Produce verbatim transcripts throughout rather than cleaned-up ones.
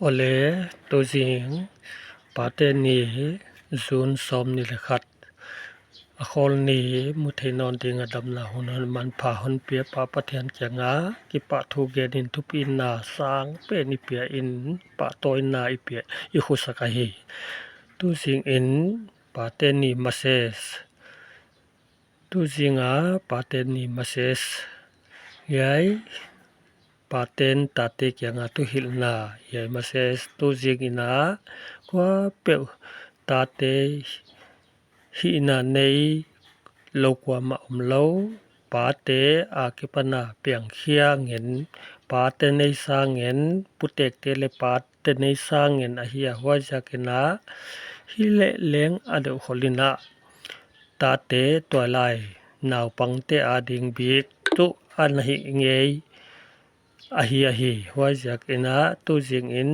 Awle, tuzing, Pate ni, June sawmnih leh khat, a khawl ni, mutheih nawn ding a damna hun hon manpha hon pia Pa Pathian kianga kipahthu gen in thupina sang pen i pia in, pahtawina i pia, i khusak ahi. Tuzing in Pate ni message. Tuzing a Pate ni message. Hiai, paten tate kianga thuhilhna, hiai message. Tuzing in a, kuapeuh tate hihna neilou kuamah omlou, pate akipan a piangkhia ngen, pate neisa ngen, putekte leh pate neisa ngen ahi a, huaiziak in a, hileh leng a deuh khol in a, tate tuailai naupangte ading bik tuh ana hih ngei ahi ahi. Huaiziak in a, tuzing in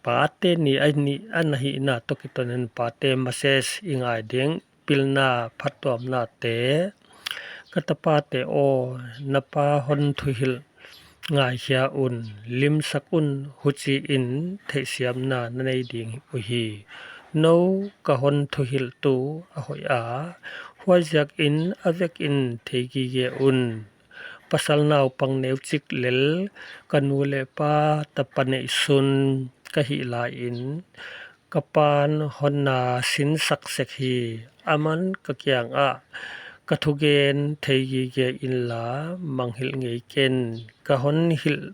Pate ni a ni, ana hihna toh kiton in pate message i ngai ding, pilna phattuamnate. Ka tapate aw, na pa hon thuhilh ngaikhia un, limsak un, huchiin theihsiamna na nei ding uhi. Nou ka hon thuhilhtu a hoih a, huaiziak in a vek in theigige un. Pasal naupang neuchik lel, ka nu leh pa tapa neihsun ka hih lai in, ka pan hon na sinsak sek hi. Aman ka kiangah, ka thugen theigige inla, mangngilh ngei ken, ka hon hilh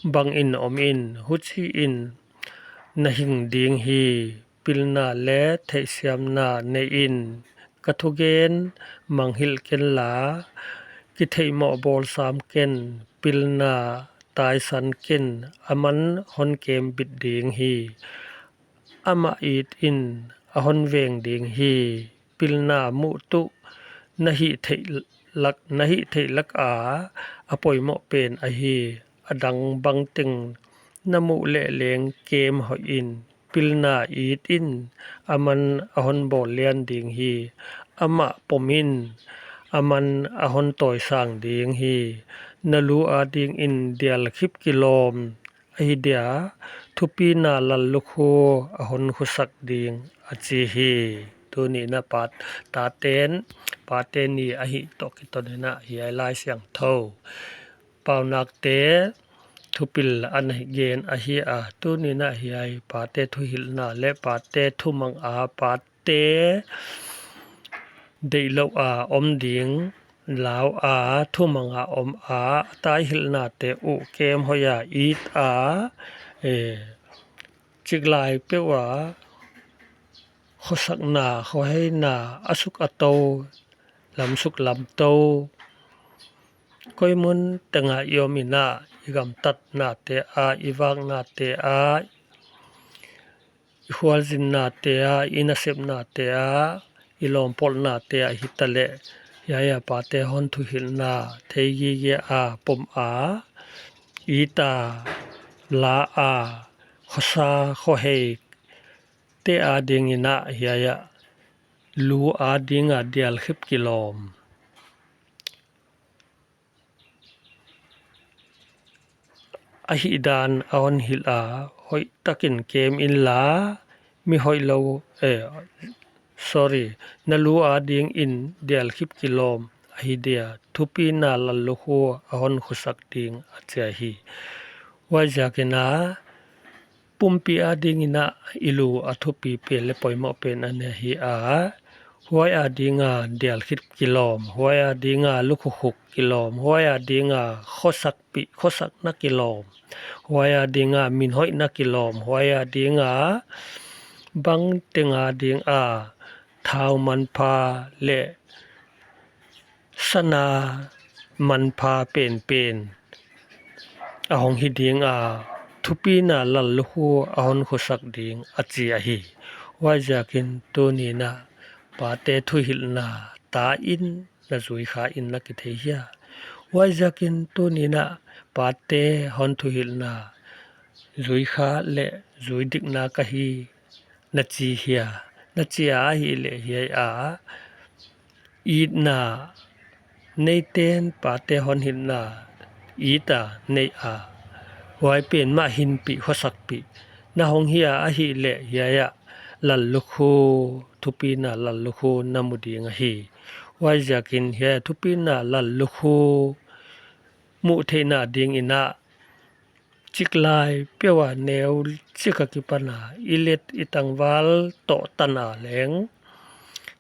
bangin om in, huchiin na hing ding hi. Pilna leh theihsiamna nei in, ka thugen mangngilh kenla, kitheihmoh bawlsam ken, pilna taisan ken, aman hon kem bit ding hi. Amah it in a hon veng ding hi. Pilna muh tuh na hih theih lak, na hih theih lak a, a poimoh pen ahi. A dang bangteng na muh leh leng kem hoih in, pilna it in, aman a hon bawl lian ding hi. Amah pom in, aman a hon tawisang ding hi. Na lu adingin dialkhip kilawm ahi dia, thupina lallukhu a hon khusak ding, a chi hi. Tuni in a pat, taten, pate ni ahih toh kiton in a hiai Laisiangthou paunakte thupil ana gen ahi a, tuni in a hiai pate thuhilhna leh pate thumang a, pate deihlouh a om ding, lau a, thumang a om a, a taihilhnate uh kem hoih a, it a, eh, chiklai peuh a, khosakna, khoheina, a suk a tou, lamsuk lamtou, koi mun teng a i om in a, i gamtatnate a, i vaknate a, i khualzinnate a, i nasepnate a, i lawmpolhnate a hitaleh, hiai a pate hon thuhilhna theigige a pom a, it a, la a, khosa, khohei te adingin a hiai a, lu ading a dialkhip kilawm ahihdan a hon hilh a, hoihtakin kem inla, mi hoihlou, eh, sorry, na lu adingin dialkhip kilawm ahi dia, thupina lallukhu a hon khusak ding, a chi hi. Huaiziak in a, pumpi adingin a i lu a thupi pen leh poimoh pen ana hi a, huai ading a dialkhip kilawm, huai ading a lukhukhuk kilawm, huai ading a khosakpih, khosakna kilawm, huai ading a minhoihna kilawm, huai ading a bangteng ading a thau manpha leh sana manpha penpen a hong hi ding a, thupina lallukhu a hon khusak ding, a chi ahi. Huaiziakin tuni in a pate thuhilhna ta in na zui kha in na kithei hia? Huaiziakin tuni in a pate hon thuhilhna zui kha leh zui dikna ka hi na chi hia? Na chi a, ahihleh hiai a, itna neiten pate hon hilhna it a, nei a, Huai pen mah hinpih khosakpih na hong hi a, ahihleh hiai ah lallukhu, thupina lallukhu na mu ding ahi. Huaiziakin hiai ah thupina lallukhu muh theihna dingin ah, chiklai peuh a neu chik a kipan a i let i tangval toh tan a leng,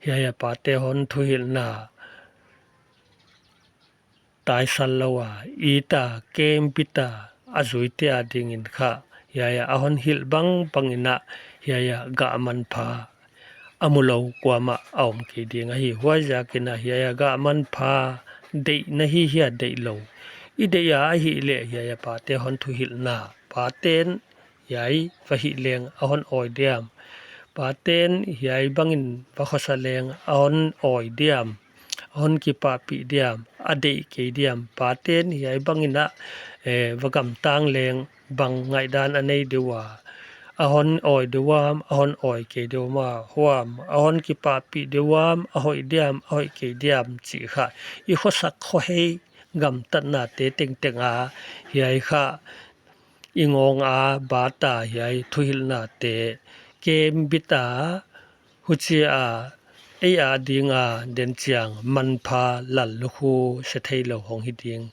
hiai ah pate hon thuhilhna taisan lou a, it a, kembit a, a zuite adingin kha, hiai ah a hon hilh bangbang in ah, hiai ah gah manpha a mu lou kuamah a om kei ding ahi. Huaiziakin ah hiai ah gah manpha deih na hi hia, deih lou? I deih a ahihleh hiai ah pate hon thuhilhna, paten hiai va hih leng a hon awi diam? Paten hiai bangin va khosa leng a hon awi diam, a hon kipahpih diam, a deih kei diam? Paten hiai bangin ah, eh, va gamtang leng bang ngaihdan a nei di ua? A hon awi di uam, a hon awi kei di uam, huam, a hon kipahpih di uam, a hoih diam, a hoih kei diam chih kha i khosak khohei gamtatnate tengteng a, hiai kha i ngawng a bat a, hiai thuhilhnate kembit a, huchia ei adinga den chiang manpha lallukhu se theilou hong hi ding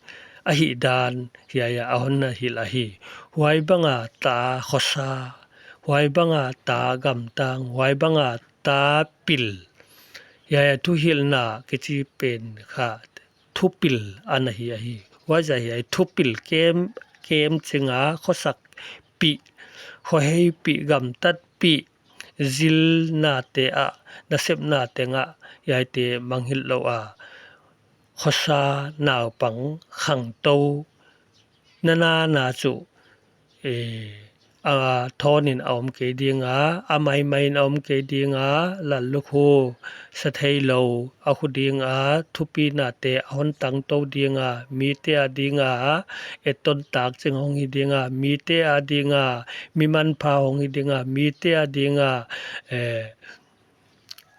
ahihdan hiai ah a hon na hilh ahi. Huai banga ta khosa, huai banga ta gamtang, huai banga ta pil, hiai ah thuhilhna kichi pen kha thupil ana hi ahi. Huaiziak hiai thupil kem, kem chinga khosakpih, khoheipih, gamtatpih, zilnate ah, nasepna tengah hiaite mangngilh lou a, khosa naupang khangtou na na na chu, eh, a thawnin a om kei dinga, a maimaiin a om kei dinga, lallukhu se theilou a khu dinga, thupinate a hon tangtou dinga, mite adinga etton tak ching hong hi dinga, mite adinga mi manpha hong hi dinga, mite adinga, eh,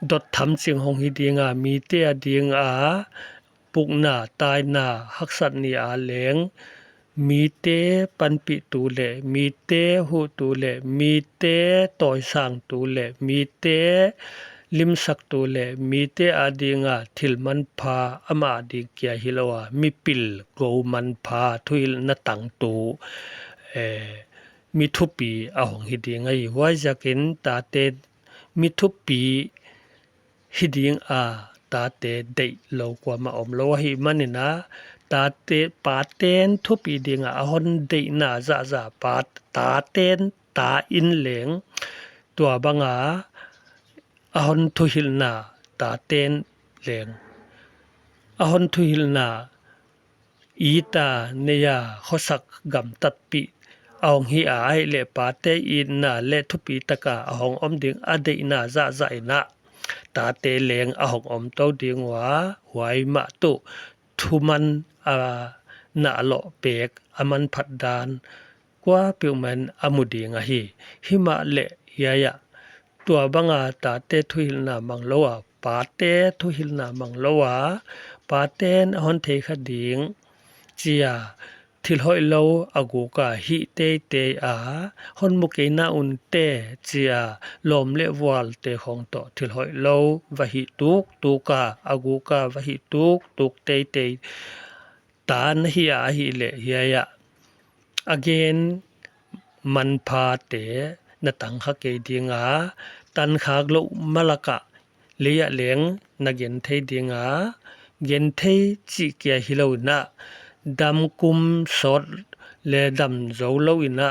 dot tham ching hong hi dinga, mite adinga pukna, taina, haksat ni a leng, mite panpihtu leh, mite huhtu leh, mite tawisangtu leh, mite limsaktu leh, mite adinga thil manpha amah ading kia hilou a, mipil, gou manpha, thuhilhna tangtu, eh, mi thupi a hong hi ding ahi. Huaiziakin tate mi thupi hi dinga, tate deih lou kuamah omlou ahihmanin a, tate, paten thupi dinga a hon deihna zahzah pa, taten ta in leng, tua banga a hon thuhilhna taten leng, a hon thuhilhna ita neia khosak gamtatpih a hong hi a, ahihleh pate itna leh thupi taka a hong om ding a deihna zahzah in a, tate leng a hong om tou ding ua, huai mah tuh thuman a na loh pek a manphat dan kuapeuhmah in a mu ding ahi. Himahleh hiai ah tua banga tate thuhilhna manglou a, pate thuhilhna manglou a, paten a hon theikha ding chia thil hoihlou a guk a hih teitei a, hon mu kei na un te chia lawm leh vualte khong toh thil hoihlou va hih tuktuk a, a guk a va hih tuktuk teitei ta na hi a, ahihleh hiai ah a gen manphate na tangkha kei dinga, tankhak louh ma laka lei ah leng na genthei dinga, genthei chih kia hilou in a, dam kum sawt leh dam zoulou in a,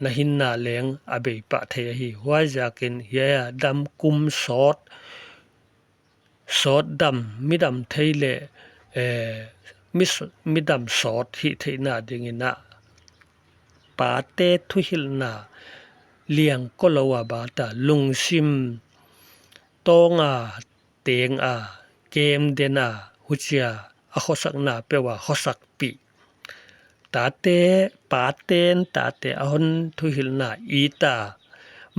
na hinna leng a bei pah thei ahi. Huaiziakin hiai ah dam kum sawt, sawt dam, mi dam thei leh, eh, mi s-, mi dam sawt hih theihna dingin a, pate thuhilhna liangko lou a bat a, lungsim tawng a, teng a, kem den a, huchia a khosakna peuh a khosakpih, tate, paten tate a hon thuhilhna ita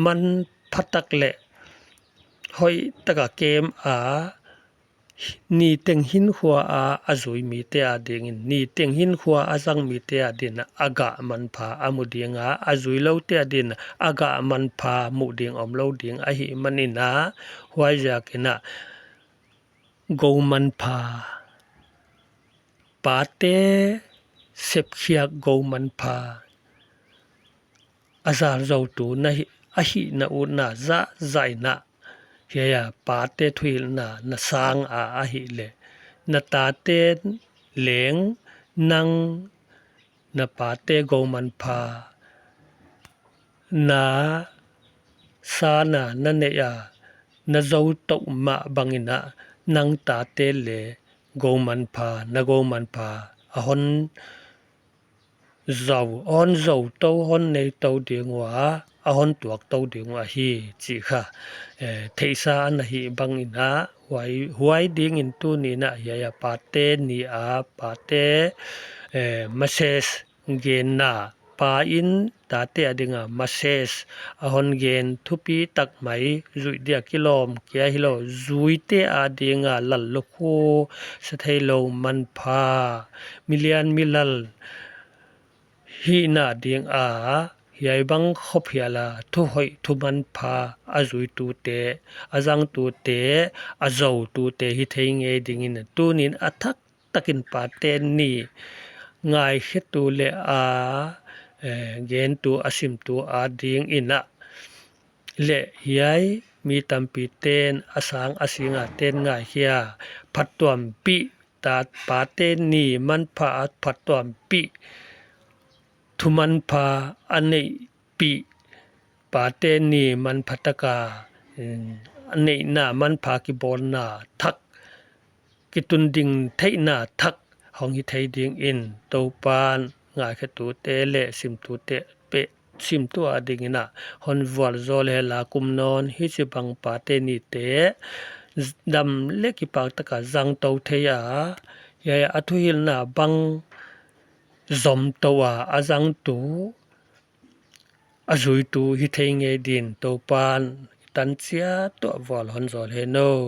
manpha tak leh hoih taka kem a, Ni teng hinkhua a a zui mite adingin, ni teng hinkhua a zang mite adin a gah manpha a mu ding a, a zuiloute adin a gah manpha muh ding omlou ding ahihmanin a, huaiziakin a gou manpha, pate sepkhiak gou manpha a zal zoutu na hi, ahihna utna zahzah in a, hiai a pate thuhilhna na sang a ahihleh, na tate leng nang na pate gou manpha na san a na neih a, na zou touh mah bangin a, nang tate leng gou manpha, na gou manpha a hon zou, hon zou tou, hon nei tou ding ua, a hon tuak tou ding ua hi chih kha, eh, theihsa ana hih bangin a, huai, huai dingin tuni'n a hiai a pate ni a, pate, eh, message genna, pa in tate ading a message a hon gen thupi tak mai, zuih dia kilawm kia hilou, zuite ading a lal lukhu, satheilou manpha, milian milal hihna ding a, hiai bang khop hial a thuhoih thumanpha a zuitute, a zangtute, a zoutute hi thei ngei dingin tuni'n a thak takin pate ni ngaikhetu leh a, eh, gentu a simtu adingin a, leh hiai mi tampite'n a sang a sing a te'n ngaikhe a, phattuampih, ta pate ni manpha a phattuampih, thumanpha a neihpih, pate ni manpha taka, mm, a neihna manpha kibawlna thak, kitunding theihna thak hong hi thei dingin Toupa'n ngaikhetute leh simtute peh, simtu adingin a hon vualzawl hen la, kum nawn hichibang pate nite dam leh kipak taka zang tou thei a, hiai a thuhilhna bang zom tou a, a zangtu, a zuitu hi thei ngei din Toupa'n tan chiat toh vual hon zawl hen aw.